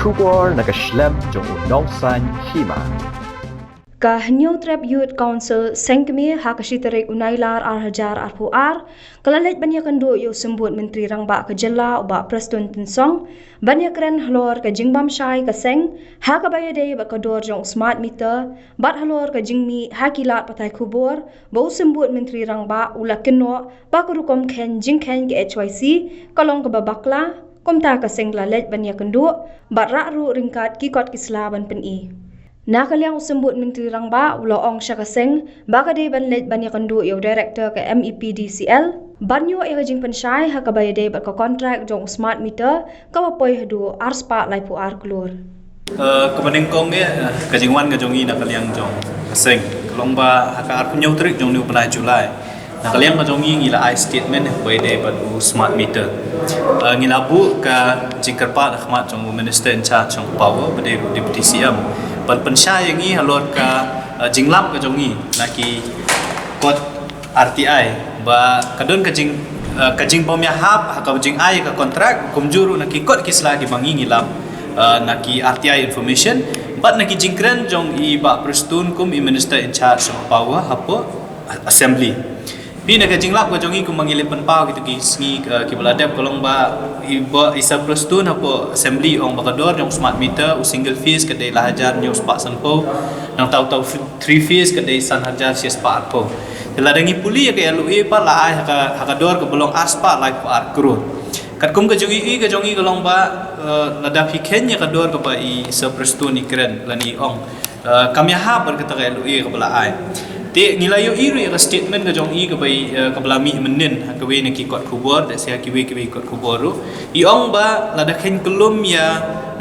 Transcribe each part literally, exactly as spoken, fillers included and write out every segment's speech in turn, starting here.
Khubor na ka shlem jong u Nongsaiñ Hima. Ka Hynñiewtrep Youth Council Seng Kmie ha ka shi tarik u Nailar ar hajar arphew ar ka la leit ban ïakynduh ïa u Symbud Myntri Rangbah ka jylla u Bah Prestone Tynsong ban ïakren halor ka jingbymshai ka seng ha kaba ïadei bad ka dor jong u smart meter bad halor ka jingmih ha ki lad pathai khubor ba u Symbud Myntri Rangbah u la kynnoh ba ka rukom kheiñ jingkheiñ ka H Y C ka long kaba bakla. Kumta ka seng la leit ban ïakynduh bad rah ruh ryngkat ki kot ki sla ban pyni. Na ka liang u Symbud Myntri Rangbah u la ong sha ka seng ba ka dei ban leit ban ïakynduh ïa u Director ka M E P D C L ban ïoh ïa ka jingpynshai ha kaba ïadei bad ka kontrak jong u smart meter kaba poi haduh arspah laiphew ar klur. Eh, kaba nyngkong eh, eh, ka jingwan ka jong ngi na ka liang jong ka seng ka long ba ha ka arphew hynñiew tarik jong une u bnai July, na ka liang ka jong ngi ngi la ai statement eh, ba ïadei bad u smart meter. Eh, ngi la buh ka jingkyrpad ha khmat jong u Minister in charge jong ka power ba dei u Deputy C M ban pynshai ïa ngi halor ka, eh, jinglap ka jong ngi na ki kot R T I ba ka don ka jing, eh, ka jingbymïahap ha ka jingai ka kontrak, kumjuh ruh na ki kot ki sla kiba ngi ngi lap, eh, na ki R T I information bad na ki jingkren jong i Bah Prestone kum i Minister in charge jong ka power hapoh Assembly. Phi, na ka jinglap ka jong ngi kumba ngi la pynpaw kito ki sngi, eh, kiba la dep ka long ba i Bah, i Sir Prestone hapoh Assembly ong ba ka dor jong u smart meter, u single phase ka dei lai hajar hynñiew spah sanphew, nangta uta u three phase ka dei san hajar shi spah arphew. Te lada ngi pule ïa ka L O A pat la ai ha ka, ha ka dor kaba long arspah laiphew ar klur. Katkum ka jingïohi ka jong ngi ka long ba, eh, lada phi kheiñ ïa ka dor kaba i Sir Prestone i kren lane i ong, eh, kam ïahap bad kata ka L O A kaba la ai. Te ngi la ïohi ruh ïa ka statement ka jong i kaba i, eh, kaba la mih mynnin ha kawei na ki kot khubor, da sha kiwei kiwei kot khubor ruh. I ong ba lada kheiñ kyllum ïa,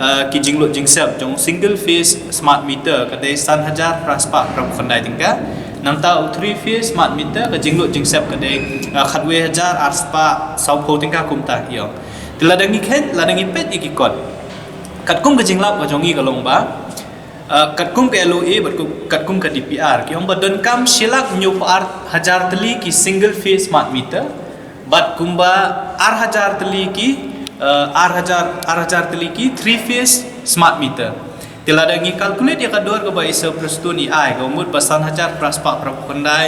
eh, ki jinglut jingsep jong single phase smart meter ka dei san hajar phra spah phra phew khyndai tyngka. Nangta u three phase smart meter ka jinglut jingsep ka dei, eh, khatwei hajar ar spah saw phew tyngka kumta i ong. Te lada ngi kheiñ, lada ngi peit ïa ki kot, katkum ka jinglap ka jong ngi ka long ba, eh, katkum ka L O A bad ku-, katkum ka D P R ki ong ba donkam shi lak hynñiew phew ar hajar tylli ki single phase smart meter bad kumba ar hajar tylli ki, eh, ar hajar, ar hajar tylli ki three phase smart meter. Te lada ngi calculate ïa ka dor kaba i Sir Prestone i ai, ka mut ba san hajar phra spah phra phew khyndai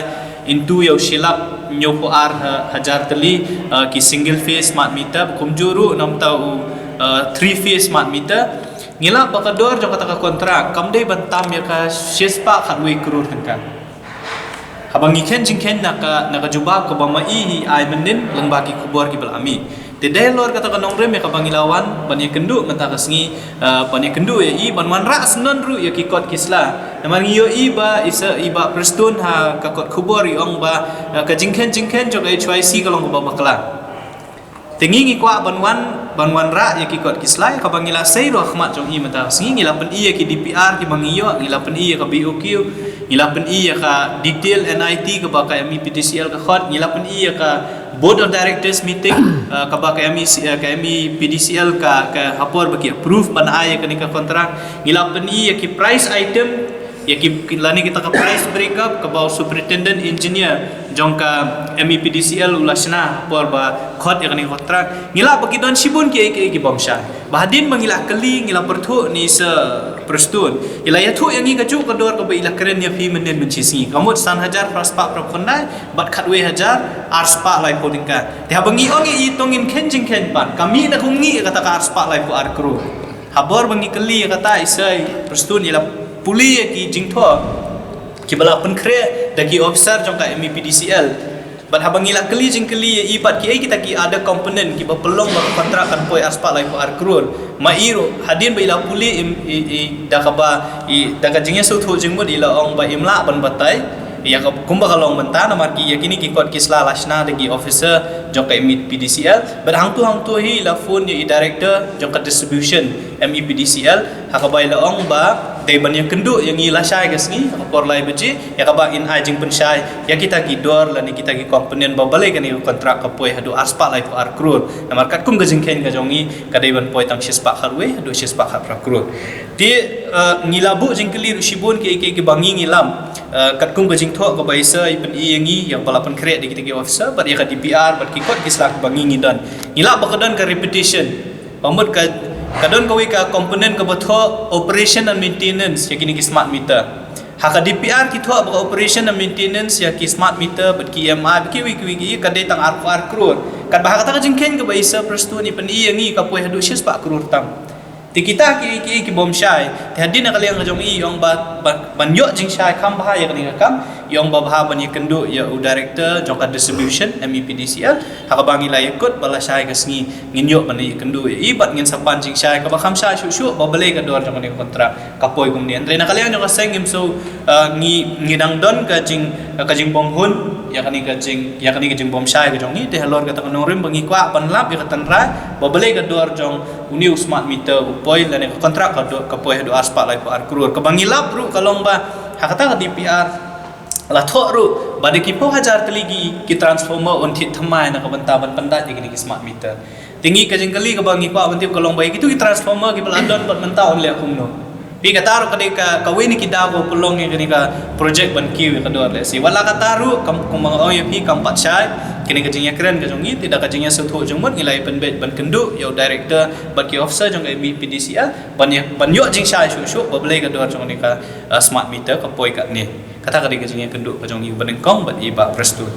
into ïa u shi lak hynñiew phew ar ha-, hajar tylli, eh, ki single phase smart meter, kumjuh ruh namta u, eh, three phase smart meter. Ngi lap ba ka dor jong kata ka kontrak kam dei ban tam ïa ka shi spah khatwei klur tyngka. Haba ngi kheiñ jingkheiñ na ka, na ka jubab kaba ma i hi ai mynnin lyngba ki khubor kiba la mih. Te dei halor kata ka nongrim ïa kaba ngi la wan ban ïakynduh mynta ka sngi, eh, ban ïakynduh ïa i ban wanrah syndon ruh ïa ki kot ki sla. Namar ngi ïohi ba i Sir, i Bah Prestone ha ka kot khubor i ong ba, eh, ka jingkheiñ jingkheiñ jong ka H Y C ka long kaba bakla. Te ngi ngi kwah ban wan, ban wanrah ïa ki kot ki sla, kaba ngi la sei ruh ha khmat jong i mynta ka sngi, ngi la pyni ïa ki D P R kiba ngi ïoh, ngi la pyni ïa ka B O Q, ngi la pyni ïa ka detail N I T kaba ka M E P D C L ka khot, ngi la pyni ïa ka Board of Directors meeting, eh, kaba ka M E C, eh, ka M E P D C L ka, ka ha por ba ki approve ban ai ïa kane ka kontrak, ngi la pyni ïa ki price item, ïa ki, ki lane kita ka price breakup kaba u superintendent engineer jong ka M E P D C L u la shna ha por ba khot ïa kane ka kontrak. Ngi lap ba ki don shibun kiei kiei ki bym shai. Ba hadien ba ngi la kylli, ngi la pyrthuh na i Sir Prestone, i la ïathuh ïa ngi kajuh ka dor kaba i la kren ïa phi mynnin mynshisngi, ka mut san hajar phra spah phra phew khyndai bad khatwei hajar ar spah laiphew tyngka. Te haba ngi ong ïa i to ngin kheiñ jingkheiñ pat, ka mih na kumne ïa kata ka ar spah laiphew ar klur. Ha por ba ngi kylli ïa kata, i Sir Prestone i la pule ïa ki jingthoh kiba la pynkhreh da ki officer jong ka M E P D C L. Bad haba ngi la kylli jingkylli ïa i pat kiei kita ki other component kiba pynlong ba ka kontrak kan poi ar spah laiphew ar klur, ma i ruh hadien ba i la pule im, i, i, da kaba, i, da ka jingïasngewthuh jingmut i la ong ba im lah ban batai ïa ka kumba ka long mynta, namar ki ïa kine ki kot ki sla la shna da ki officer jong ka M E P D C L. Bad hangtu hangtu hi i la phone ïa i director jong ka distribution M E P D C L, ha kaba i la ong ba dei ban ïakynduh ïa ngi lashai ka sngi ha ka por lai baje, ïa kaba in ai jingpynshai ïa kita ki dor lane kita ki component ba balei kane ka kontrak ka poi haduh ar spah laiphew ar klur. Namar katkum ka jingkheiñ ka jong ngi ka dei ban poi tang shi spah khatwei haduh shi spah khatphra klur. Te, eh, ngi la buh jingkylli ruh shibun kiei kiei kiba ngi ngi lap, eh, katkum ka jingthoh kaba i Sir i pyni ïa ngi, ïa kaba la pynkhreh da kita ki officer bad ïa ka D P R bad ki kot ki sla kiba ngi ngi don. Ngi lap ba ka don ka repetition. Ba mut ka, Ka don kawei ka component kaba thoh operation and maintenance ïa kine ki smart meter. Ha ka D P R ki thoh ba ka operation and maintenance ïa ki smart meter bad ki E M I bad kiwei kiwei ki ka dei tang arphew ar klur. Katba ha kata ka jingkheiñ kaba i Sir Prestone i pyni ïa ngi ka poi haduh shispah klur tam. Te kita ki ki ki bym shai. Te hadien na ka liang ka jong i ong ba ban ïoh jingshai kham bha ïa kane ka kam, i ong ba bha ban ïakynduh ïa u director jong ka distribution M E P D C L. Ha kaba ngi la ïakut ba lashai ka sngi ngin ïoh ban ïakynduh ïa i bad ngin sa pan jingshai kaba kham shai shuh shuh ba balei ka dor jong kane ka kontrak ka poi kumne. Hynrei na ka liang jong ka seng ngim shu, ngi ngi dang don ka jing ka jingbymhun ïa kane ka jing ïa kane ka jingbym shai ka jong ngi. Te halor kata ka nongrim ba ngi kwah ban lap ïa ka tynrai ba balei ka dor jong une u smart meter u poi lane ka kontrak ka poi haduh arspah laiphew ar klur. Kaba ngi lap ruh ka long ba ha kata ka D P R la thoh ruh ba da ki phew hajar tylli ki transformer un thied thymmai na ka bynta ban pyndait ïa kine ki smart meter. Te ngi ka jingkylli kaba ngi kwah ban tip ka long ba ïa kitu ki transformer kiba la don bad mynta un leh kumno. Phi, kata ruh ka dei ka kawei na ki daw ba pynlong ïa kane ka project ban kiew ïa ka dor lehse. Wat la kata ruh kumba nga ong ïa phi kam pat shai. Kane ka jingïakren ka jong ngi te da ka jingïasngewthuh jingmut ngi la ïa pynbeit ban kynduh ïa u director bad ki officer jong ka M E P D C L ban ïoh jingshai shuh shuh ba balei ka dor jong kane ka smart meter ka poi katne. Kata ka dei ka jingïakynduh ka jong ngi ba nyngkong bad i Bah Prestone.